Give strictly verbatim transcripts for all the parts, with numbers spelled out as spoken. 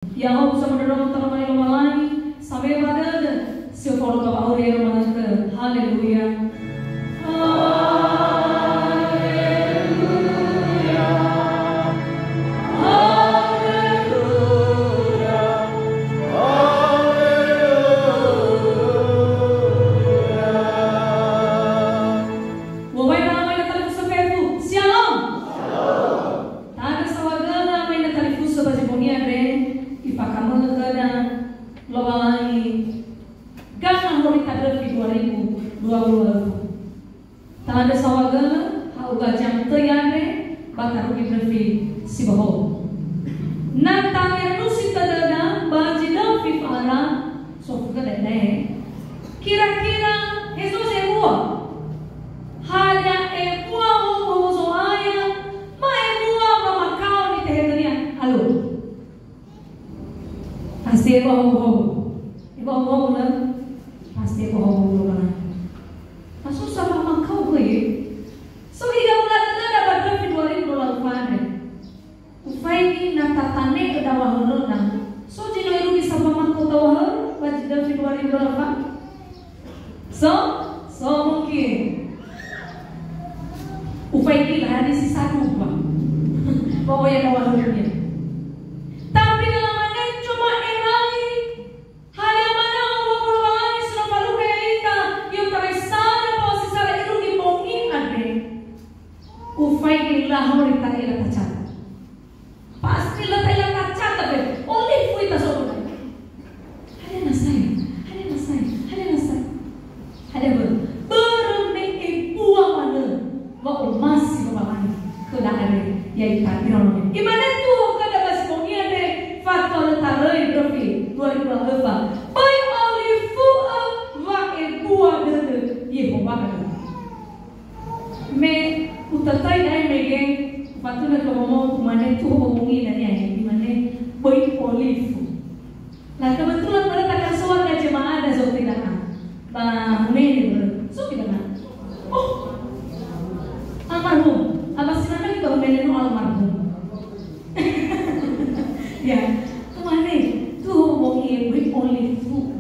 Ya'ahowu samondrondrongo talomali Lowalangi, sameva dödö, si ofaulo ba wa'auri ero manötö. Haleluya. Haleluya. Haleluya. Haleluya. Wowai ba ama ina talifusö fefu. Shalom. Shalom. Ta'andrö saohagölö ama ina talifusö ba zi bongi andre, ifakamölö khöda Lowalangi Ganga Horita Ndröfi dua ribu dua puluh. Ta'andrö saohagölö, ha'uga jam töi andre, ba tarugi ndröfi si bohou. Na tangelusi tödöda ba zi ndröfi fa'ara, sofu khöda da'e. Kira-kira hezo zebua. Hadia ebua wowo Zo'aya, ma ebua wamakao nitehegönia? Alö. Pasti ebohowu-howu. Ebohowu-howu, lö? Pasti ebohowu-howu Lowalangi. Masusa wamakao khöu, ye. So, iga mula dödöda ba ndröfi dua ribu dua puluh andre. Ufaigi na tatane'ö dawahölöda. So zi no irugi sa wamakao dawahölö ba zi ndröfi dua ribu dua puluh andre? So, so mungkin. Ufaigi lö hadia si sadua. Pokoknya dawahölönia. Tapi na lamane coba erai, hadia manö wowulo Lowalangi si no falukha ya'ita, i'otarai sada ba si sala irugi bongi andre. Ufaigi lö horita ira tacata. Pasti lö ta'ila tacata be olifu ita so'uda. Hadia nasa ya? Hadia nasa ya? Hadia nasa ya? Hadia börö? Börö me ebua manö wa'omasi Lowalangi khöda andre, ya'ita ira mane. Imane tuho khöda ba zi bongi andre, fatua lö taröi ndröfi dua ribu dua puluh empat. Böi olifu'ö wa'ebua dödö Yehowa andrö. Me utötöi da'e mege, ufatunö khö womo, umane tuho wowongi dania, imane, "Böi olifu." Nah, kebetulan pada takasoa ka jemaah da zote da'a. Ba humene börö. So kita na. Oh. Almarhum. Aba sinana kita humene no almarhum. Ya. Umane, tuho wowongi, "Böi olifu."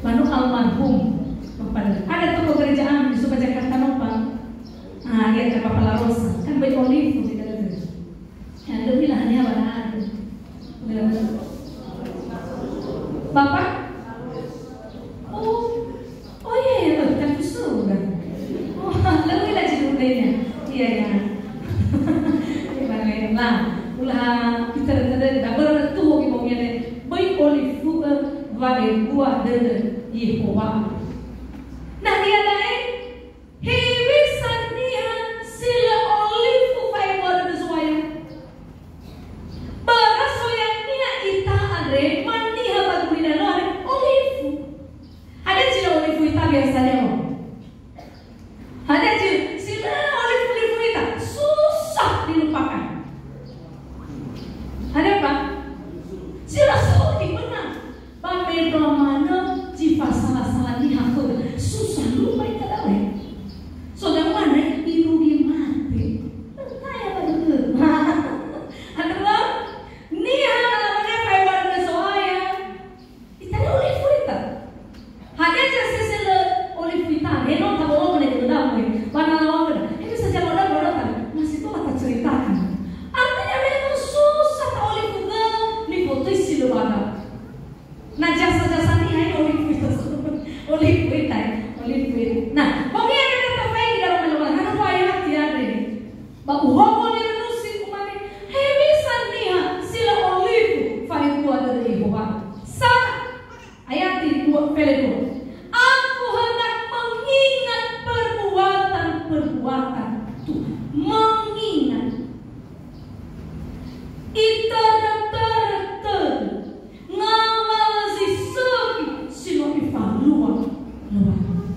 Manu almarhum. Ada toko gereja ami, suka Jakarta Nopang. Ah, iya, ke Papa La Rosa. Kan böi olifu di dalam. Ya, lebih lah, hanya pada ada. Bapak? Oh. Oh, iya, iya, betul. Kan kusur, kan? Oh, lebih lah judulnya. Iya, iya. Iya, Bang, ya. Lah, ulah bicara-bicara, dah bertuh, gitu, ya, deh. Böi olifu, eh, wa'ebua dödö Yehowa. Nah, iya, dah, eh. Hewisa niha si lö olifu fa'ebua dödö Zo'aya. Bara soya niha ita andre, ma niha ba gulidanö andre, olifu. Hadia zi lö olifu ita biasanya, no? Hadia zi, si lö olifu-olifu ita, susah dilupakan. Hadia, Pak? Si lö sogi, benar. Ba mendrua manö zi fasala-sala niha khöda. Susah lupa ita da'e. So, da manö irugi mate. Taya ba dödö. Andrö, niha na lamane fa'ebua dödö Zo'aya. Ita lö olifu ita. Hadia zi sese lö olifu ita. He no tabo'o mene dödö da'e. Ba na lawa khöda. He bisa jago da bola ta. Masih tuh kata ceritakan. Artinya memang susah ta'olifu gö nifotöi si lö bada. Na jasa-jasa niha ini olifu ita. Olifu ita, olifu ita. Nah, bongi andre tafaigi daroma Lowalangi, hana wa ayati andre. Ba uhomo nirunusi umane, hewisa niha si lö olifu fa'ebua dödö Yehowa. Sa, ayati dua, fele dua. Aku hendak mengingat perbuatan-perbuatan Tuhan. Mengingat. Itörö-törö tödö. Ngawalö zi sökhi si no ifalua Lowalangi.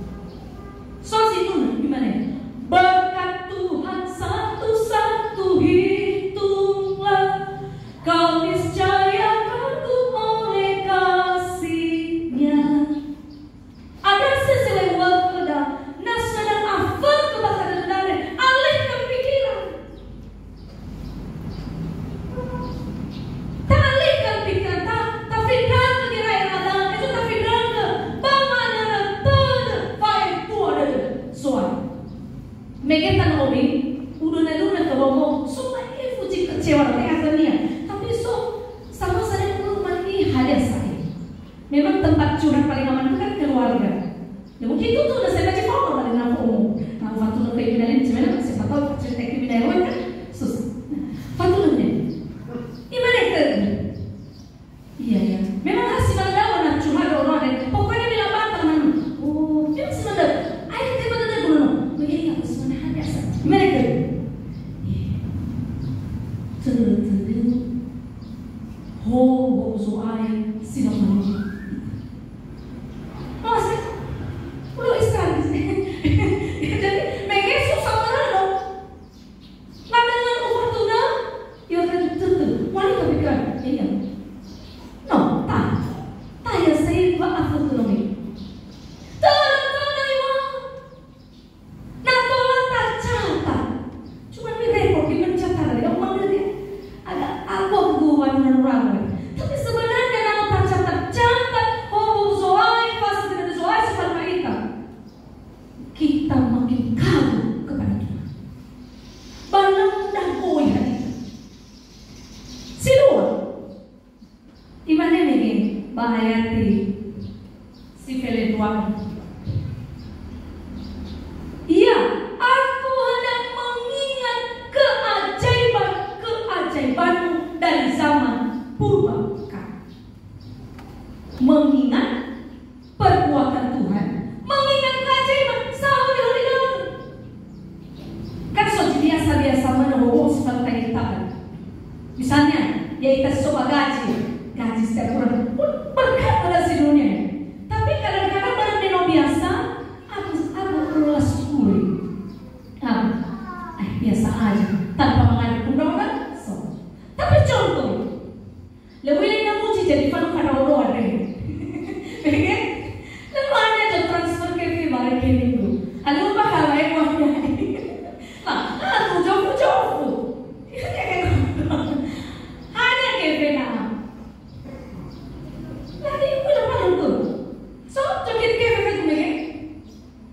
So zinunö, imane, "Berkat Tuhan satu-satu hitunglah, kau niscaya kagum oleh kasih-Nya." Ada sese lewat khöda, na sedang afökhö ba khöda andre, alihkan pikiran. Tapi so, sama saya dulu mati hadir saya. Memang tempat curhat paling aman itu kan keluarga. Ya mungkin itu tuh, saya baca formal dari nafo umum. Nah, waktu nonton kriminal ini, sebenarnya siapa tahu cerita kriminal kan susah. Nah, waktu nonton. Gimana itu? Iya, iya. Memang harus mandau na curhat orang lain. Pokoknya bila batal, man. Oh, memang harus mandau. Ayo, kita mandau dulu, no. Oh, iya, iya, harus mandau, biasa. Gimana itu? Iya. Tuh, tuh, tuh. Ho, ho, Zo'aya, si no mani. Mas, udah Isra. Jadi, mege susah banget, no. Ladangan ufatuna, ya kan, tuh, tuh. Wali tapi kan, iya. No, ta. Ta ya saya ba afatuna me. Tara, tara, iwa. Na tola tacatat. Cuman mi repot di pencatatan, tidak umang dia. Ada apa hubungan orang. Tapi sebenarnya nama tacatat-catat, oh, Zo'aya, pasti tidak Zo'aya, sudah kita. Kita makin kagum kepada Tuhan. Ba lö mudah goy hati. Si dua. Imane mege ba ayati si felendruan. Iya, aku hendak mengingat keajaiban-keajaibanmu dari zaman purba kala. Mengingat perbuatan Tuhan, mengingat keajaiban, sahuri hori daun. Kan so biasa-biasa mana hoho sifalta kita kan. Misalnya, ya kita so ba gaji, gaji setiap bulan, pun berkat pada si dunia. Tapi kadang-kadang baru neno biasa, aku, aku keluar sepuluh. Ah, eh, biasa aja, tanpa mengadu undang-undang, so. Tapi contoh, Lö u'ila na muji jadi fanu kada olo andre. Oke? Lö mane to transfer ke fi ba rekening lu. Anu ba ka wae wa. Nah, aku jofu jofu. Hanya ke fena. Lagi aku dah malu tu. So, jokin ke fena tu mege.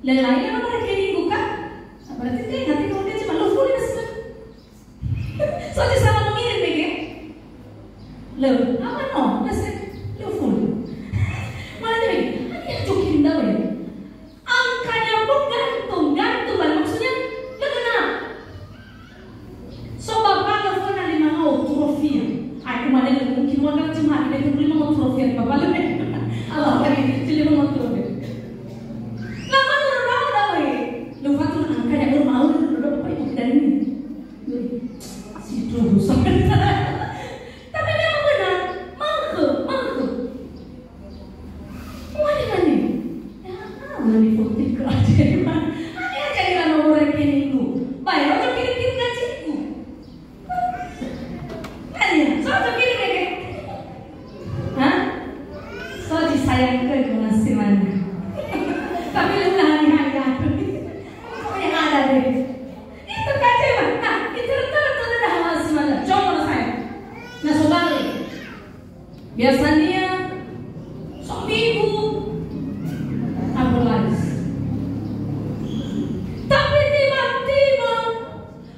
Lelai na rekening buka. Berarti dia nanti kalau dia cuma lu full investment. So, di sana mengirim, ya, kan? Lö, apa no? Lö se-, lö full. Malah jadi, "Ani yang jokin dah, ya?" Angkanya pun gantung, gantung, Bang. Maksudnya, lö kena. So, bapak lö pernah lima mau trofia. Aku mana lö mungkin warga cuma ada itu lima mau trofia, bapak lö. Allah, lagi, jadi lima mau trofia. Lama lö, lö, lö, lö, lö, lö, angkanya lö mau, lö, lö, lö, lö, lö, lö, lö, Si tuhu. Tapi memang benar, mangke, mangke. Wah, ini. Ya, ah, lebih putih ke aja. Ada aja di nomor rekeningku. Bayar aja kirim-kirim gajiku. Kan ya, so kirim ya, kan? Hah? So disayangkan ke masih mana? Tapi lu lah hari-hari aku. Pokoknya ada deh. Itu kaca, Bang. Nah, itu rata-rata dah masih mana? Coba saya. Nah, sobari. Biasanya seminggu ambulans. Tapi tiba-tiba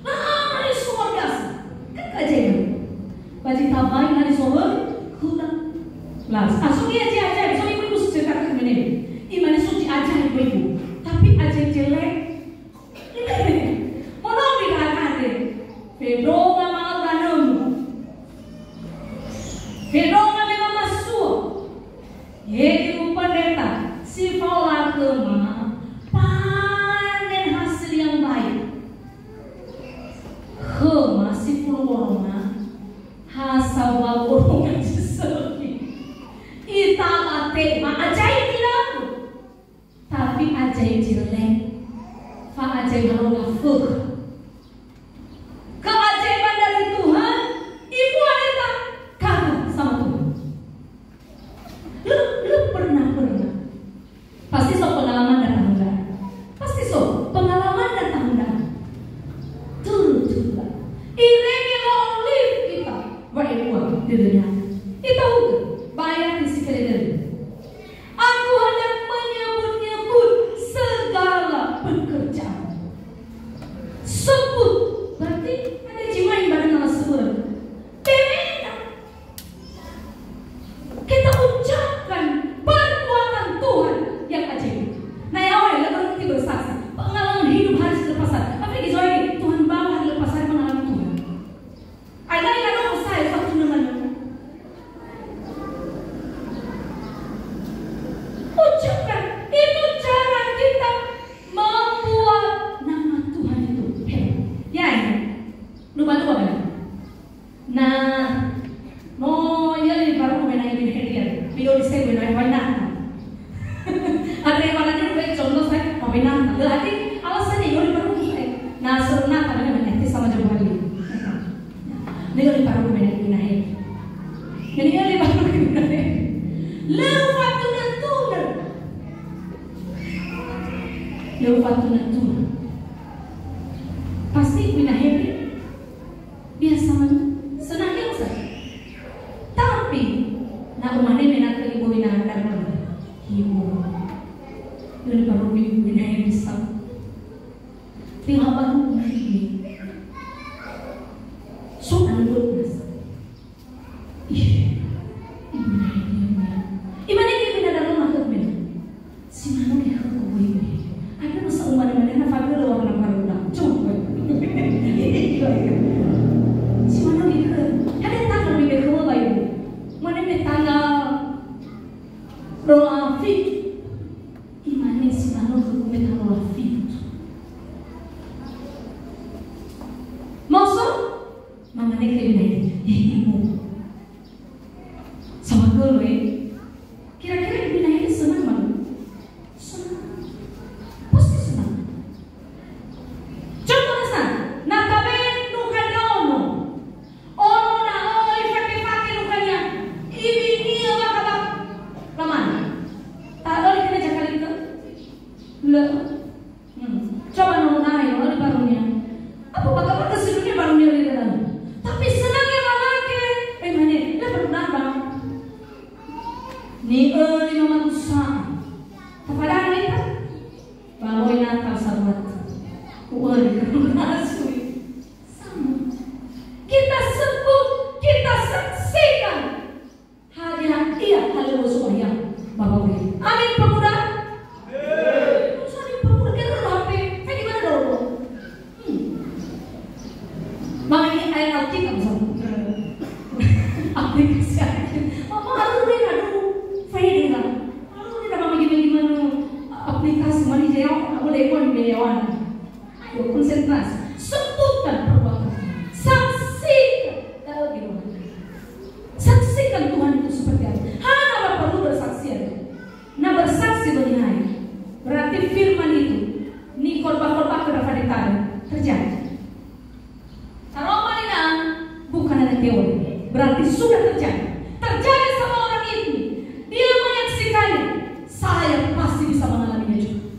Lari sohori asa. Kan keajaiban. Ba zi tabai lari sohori, khöda. Las. Ah, so ia zi ajaib, so ibu-ibu secerita ke mene. Imane so zi ajaib ibu-ibu. Tapi ajaib jelek. Mono bi ba akade. Fedonga ma'au danömu. Fedonga me mamasua. He ibu pendeta, si fao la'ö khöma, panen hasil yang baik. Khöma sifulu boronga, ha sambua boronga zi sökhi. Itaba tema ajaib ilagu. Tapi ajaib jelek, fa'ajaib halöŵö lafökha. Keajaiban dari Tuhan, ibuat ita kagum sama Tuhan. Lö, lö pernah, pernah. Pasti so pengalaman datang muda. Pasti so pengalaman datang muda. Tuh, tuh, tuh. Irege long live kita. Wa'ebua dödönia. Ita hugö, ba ayat si felendrua. Aku hendak menyebut-nyebut segala pekerjaan. Sebut, berarti ada jimain pada nama sebut. Yoli sai wena wai nata. Andre mana ni wai contoh sai wai nata. Lagi alasan ni yoli baru sai. Na serna ta mana mana ti sama jauh hari. Ni yoli baru mana ni nahe. Ni yoli baru mana ni nahe. Lewat tu na tu na. Lewat tu na tu. Pasti wina hebi. Biasa man, senang biasa. Tapi, na umane menakili boina darmana. Hibu. Yoni baru mi, mi nae bisa. Tinggal baru mi. So, anu mas. Ih, ibu nae dia. Imane dia bina darmana ke bina. Si manö khögu wöi. Ada masa umane-mane na fagölö orang na baru na. Coba. Si manö khögu. Ada tanggal mi khögu wöi. Mane me tanggal dua fitu. Imane si manö khögu me tanggal dua fitu. Maksud? Mangane ke bina ini. Eh, ibu. Sama khögu wöi. Kira-kira ibu nae senang, Mama? Senang. Pasti senang. Contoh masa, na tabe nukha ndraono. Ono na oi fake-fake nukhania. Ibinia bakha-bakha. Lamane. Ta oli kena jakali ke? Le. Hmm. Coba no nahe, no, oli barunia. Apa bakha-bakha sedunia barunia oli dalam. Tapi senangnya mamake. Eh, mane, le perlu nambah. Ni'öli no manusa. Tafadange ta? Ba moi Natal sabuat. U'öli ke masui. Sama. Kita sebut, kita saksikan. Hadia ia halöŵö Zo'aya ba wa'auri. Amin, pemuda? Amin. Usah dipermudah, kita udah H P. Kayak gimana dong? Hmm. Makanya ayat Alkitab, Ustaz. Aplikasi Alkitab. Mama, aduh, udah, aduh. Faedah lah. Aduh, udah, Mama, gimana, gimana? Aplikasi, mani, jawab, aku lewat, lewat. Ayo, konsentrasi. Sebutkan perbuatan. Saksikan. Tahu gimana? Saksikan Tuhan itu seperti apa. Hana perlu bersaksi. Na bersaksi bagi hai. Berarti firman itu, nikhotbah-khotbah ke dapat ditaruh. Terjadi. Aroma nina, bukan hanya teori. Berarti sudah terjadi. Terjadi sama orang itu. Dia menyaksikannya. Saya pasti bisa mengalaminya juga.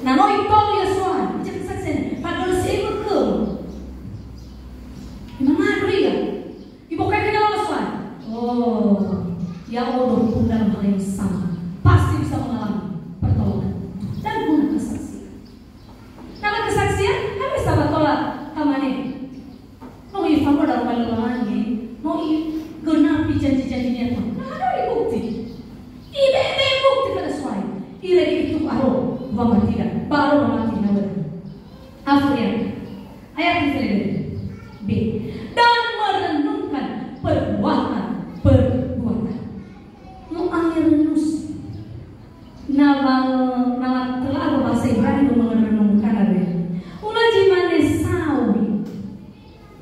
Na no itolo ia So'aya, jadi saksi. Padahal si ema ke. Imam Adri ya. Ibokai ke dalam So'aya. Oh, ya Allah, pun dalam hal yang sama. Pasti bisa mengalami pertolongan. Dan guna kesaksian. Nama kesaksian? Kan bisa bertolak. Tamane. No ifanoda Lowalangi, no igenapi janji-janjinia Tuhan. Nah, ada bukti. Ibe'e bukti khöda So'aya. Irege itu aro wamatida, ba aro wamatida. Afurian. Ayat yang kedua. B. Dan merenungkan perbuatan-perbuatan. Mu'angi renus. Na wa-, na wa-, telah bahasa Ibrani merenungkan ada. Ula jimane sawi.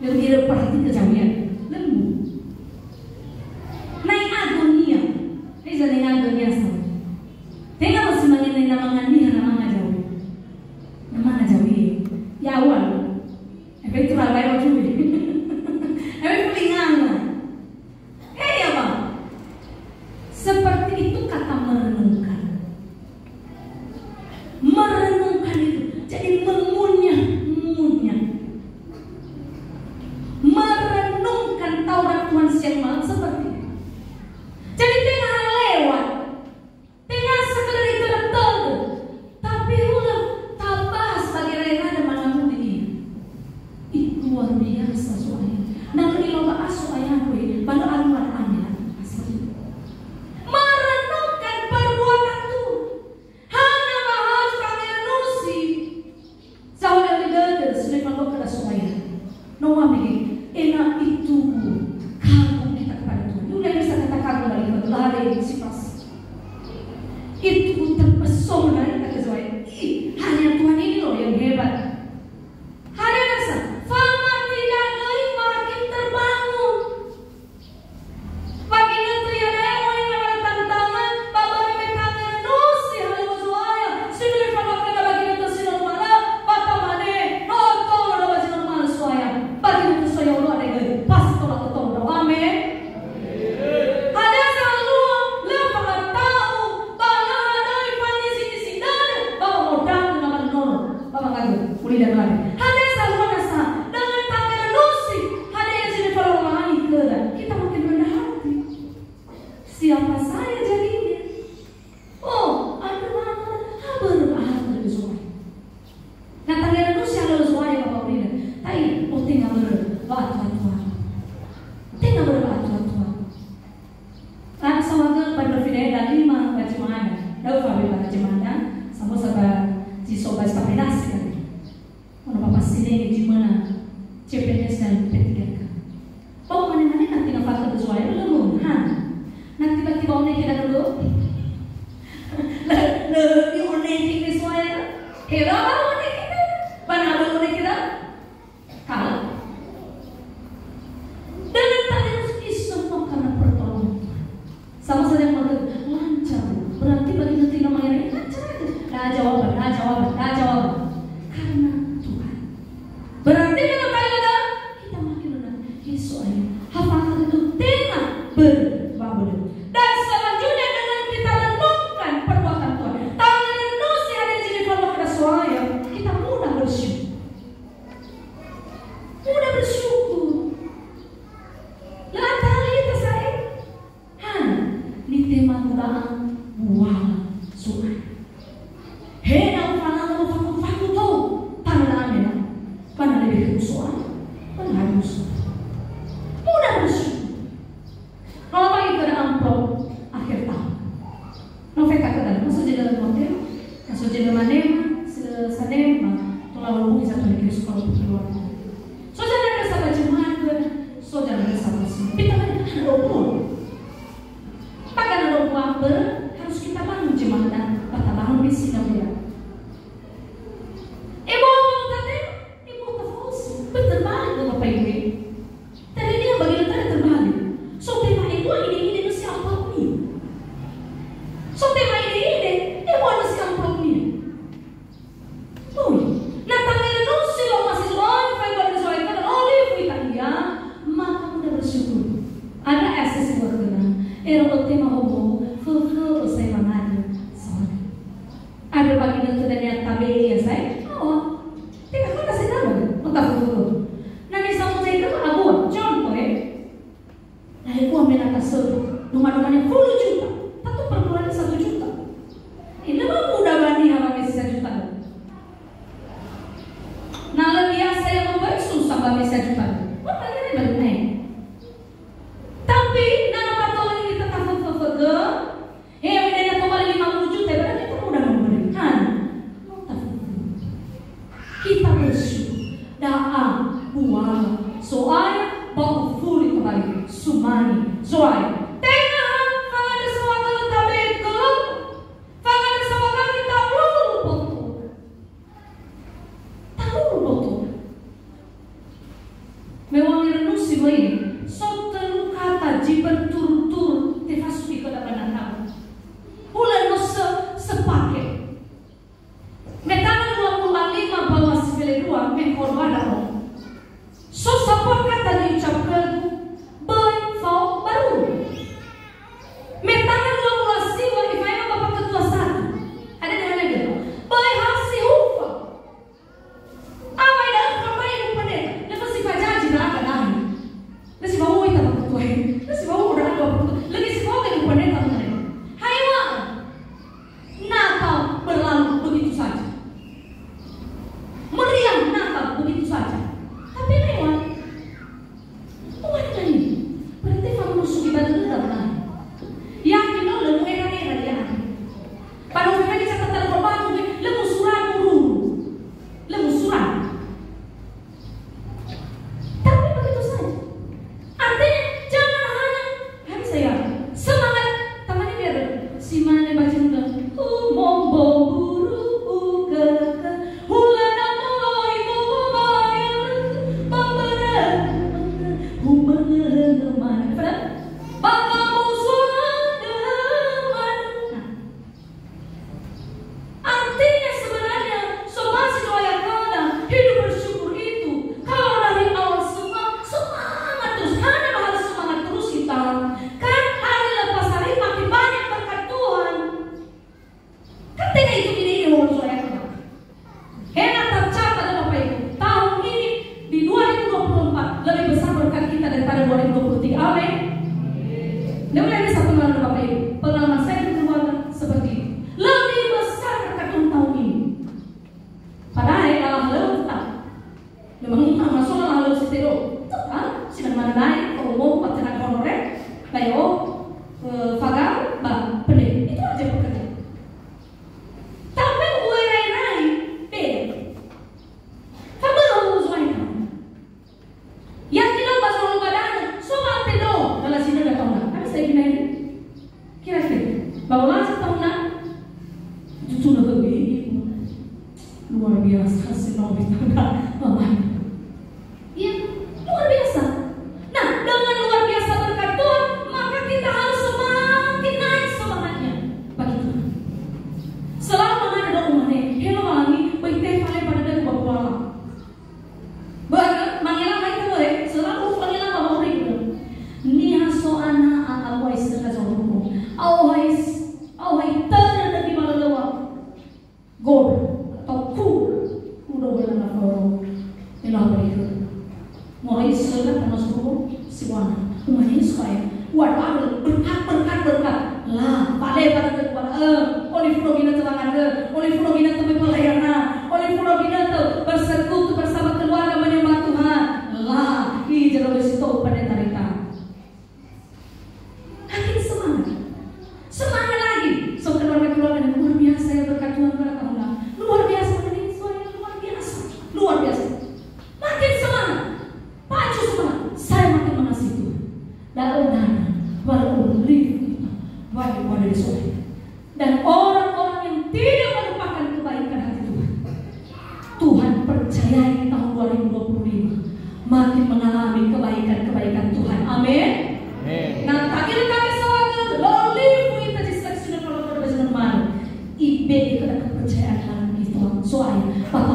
Lö ira perhatikan jauh ya. Lembu. Nai agonia. Heza nai agonia sa. Tenga masih mangen nai namanga niha namanga jauh. Namanga jauh ya. Ya awal. Ebe itu rabai wa juli. Ebe pelingana. Hei, Abang. Seperti itu kata merenungkan. Merenungkan itu. Jadi mengunyah-ngunyah. Merenungkan Taurat Tuhan siang malam seperti itu. Jadi tenga lewat. Tenga sekedar itörö-törö, tapi hulö tabahas ba gera'era dan mangamuli ia. Ih, luar biasa So'aya. Na lö iloba'as So'aya, ba lö alua ania. Merenungkan perbuatan Tuhan. Hana bahas tangelusi. Saholi-holi dödö, sune fanggo khöda So'aya. No wamege, ena'ö itugu, kagu Wa'abölö. Dan selanjutnya dengan kita renungkan perbuatan Tuhan. Tangirennusi hadia zi nifahaö khöda So'aya, kita mudah bersyukur. Mudah bersyukur. Lö atal ita sa'ae. Hana, nitema gura'an buala So'aya. He na ufanana ufaku-faku tou, tanö na amena. Ba na lebe khöu So'aya, ba na hadia So'aya. Mudah bersyukur. No labai khöda amplop akhir tahun. No feta khöda, maso jeda lö hotel, maso jeda manema, se-, sanema, tola lobui satu hari Kristus kalau keluar. So jada ada sahabat jemaat, so jada ada sahabat sini. Kita kan ada dua puluh. Maka ada dua puluh apa, harus kita bangun jemaat dan kita bangun di sini, ya. Ibu, tante, ibu terus, betul banget, Bapak Ibu. Tadi dia bagian tadi terbalik. So tema ibu ini, ini mesti amplop ni. So tema ini, ini, ibu mesti amplop ni. Ui, na tangirennusi lo masih so, fai pada so, kan, oh, lifu ita ia, maka mudah bersyukur. Ada S S buat kena. Ero tema homo, fö-fö, saya mangada, sorry. Ada bagi nonton dan nyata B E ya, saya. Oh, tidak kau kasih nama, maka fö-fö. Nah, ini sama saya itu, abu, contoh, eh. Nah, ibu amena tasöru, duma-dumanya sepuluh juta. Tentu per bulannya satu juta. Ini mah mudah bani apa mesi satu juta. Nah, lebih biasa yang membayar susah bani satu juta. Wah, tanya nih balik naik. Tapi, na, na, patolong kita tafö-fö-fö-gö, he, bedanya tombali lima puluh juta, berarti kita mudah memberi. Kan? Kita bersyukur. Da'a, buala, So'aya, ba ufuli tobali, sumange, So'aya. Tenga, fangandrö saohagölö tabe khöu, fangandrö saohagölö tabu boto. Tabu boto. Me wangirennusi wöi, so tölu kata zi berturut-turut tefasugi khöda ba natama. Hulö no se-, sepaket. Me tanö dua puluh lima bawa si fele dua, me khöda ndra'o. So sapua kata diucap khögu, böi fao baruru. Waduh, aku berkat, berkat, berkat. Lah, bale pada kedua, eh, oli fulu ginötö wangandrö, oli fulu ginötö möi pelayanan, oli fulu ginötö bersekutu bersama keluarga menyembah Tuhan. Lah, ih, jero besi to upah tarita. Makin semangat. Semangat lagi. So keluarga-keluarga yang luar biasa ya berkat Tuhan pada tahun lalu. Luar biasa, pada minggu ini, luar biasa. Luar biasa. Makin semangat. Pacu semangat. Saya makin mengasihi Tuhan. Da'ö nana, wa lö olifu ita, wa lö, wa lö so'aya. Dan orang-orang yang tidak melupakan kebaikan hati Tuhan, Tuhan percayai di tahun dua ribu dua puluh lima makin mengalami kebaikan-kebaikan Tuhan. Amin. Amin. Na ta'ila kami sahabat, lö olifu ita di saksi dan kalau pada zaman mana. Ibe'e khöda kepercayaan dalam Tuhan. So'aya, ba